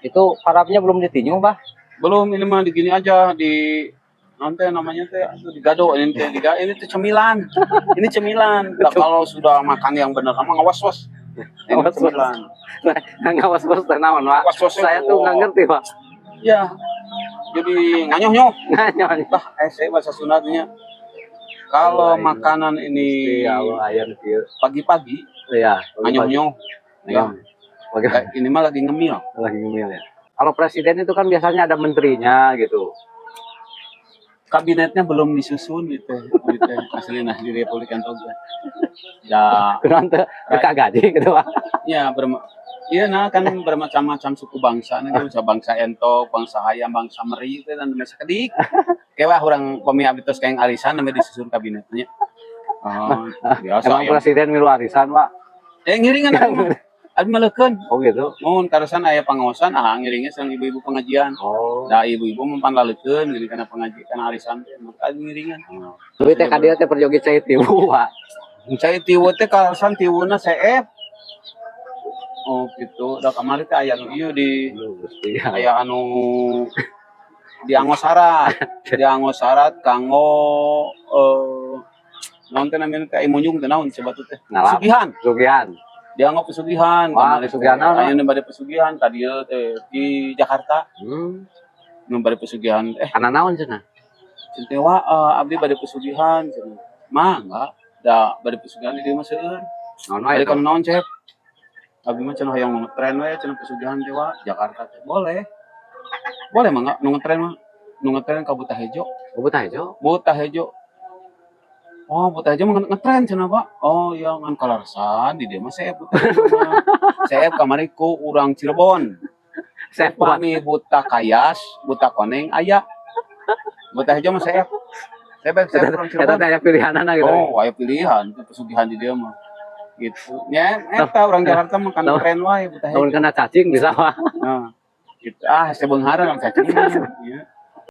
Itu parabnya belum ditinju, Bah? Belum, ini mah digini aja di nanti namanya teh aduh, digado ini teh ini tuh cemilan. Ini cemilan. Nah, kalau sudah makan yang benar sama ngawas was. Ini Ngawas was. Cemilan. Ngawas was teh naon, Pak? Ngawas was. Saya tuh nggak ngerti, Pak. Ya. Jadi nganyoh-nyoh. Nganyoh. Lah, saya bahasa Sundanya. Kalau Wah, ini. Makanan ini Ya Allah, ayam kieu. Pagi-pagi nganyoh-nyoh. Ya. Bagaimana? Kayak ini mah lagi ngemil. Lagi ngemil ya. Kalau presiden itu kan biasanya ada menterinya gitu. Kabinetnya belum disusun gitu, gitu asli, nah di Republik Entog. Ya, Kunaon teu teu gaji gitu, Pak? Ya iya, nah kan bermacam-macam suku bangsa nih, bisa bangsa Entog, bangsa Hayam, bangsa Meri itu dan bangsa Kedik. Kayak wah orang pemi abdi tos kayak arisan namanya disusun kabinetnya. Oh, biasa Emang ya. Presiden milu arisan, Pak? Eh, ngiringan abdi mah. Abdi maleukeun. Oh gitu. Mun karasan aya pangaosan, ah ngiringnya sareng ibu-ibu pengajian. Oh. Da ibu-ibu mempan laleukeun geuning kana pengajian, kana arisan teh, maka ngiringan. Duit teh ka dieu teh perjogi cai tiwu, Pak. Cai tiwu teh kalasan tiwuna seep. Oh gitu. Da kamari teh aya nu ieu di Aduh, Gusti. Aya anu dianggo syarat, dianggo syarat kanggo naon teh namanya teh, munjung teh naon coba tuh teh? Ngalap. Pesugihan. Pesugihan. Dianggo pesugihan. Wah, Kamari teh. Pesugihan naon? Aya nu bade pesugihan tadi teh di Jakarta. Nu bade pesugihan Karena naon cenah? Cenah wa abdi bade pesugihan cenah. Mangga da bade pesugihan di dieu mah seueur. Naon wae Bade tuh? kana naon, Cep? Abdi mah cenah hayang nu ngetren we cenah pesugihan teh wa Jakarta teh. Boleh. Boleh mangga nu ngetren mah. Nu ngetren ka Buta Hejo. Oh, Buta Hejo. Buta Hejo. Oh, Buta Hejo mah ngetren cenah, Pak. Oh, iya, ngan kalaresan di dieu mah seep Buta Hejo mah. Seep kamari ku urang Cirebon. Seep. Upami buta kayas, buta koneng aya. Buta Hejo mah seep. Seep seep urang Eta Cirebon. Teh aya pilihanana gitu. Oh, aya pilihan pesugihan di dieu mah. Gitu. Ya, eta urang Jakarta mah kan keren wae Buta Lamun Hejo. Kena cacing bisa, Pak. Nah, gitu. Ah, saya beunghar urang cacing mah. Iya.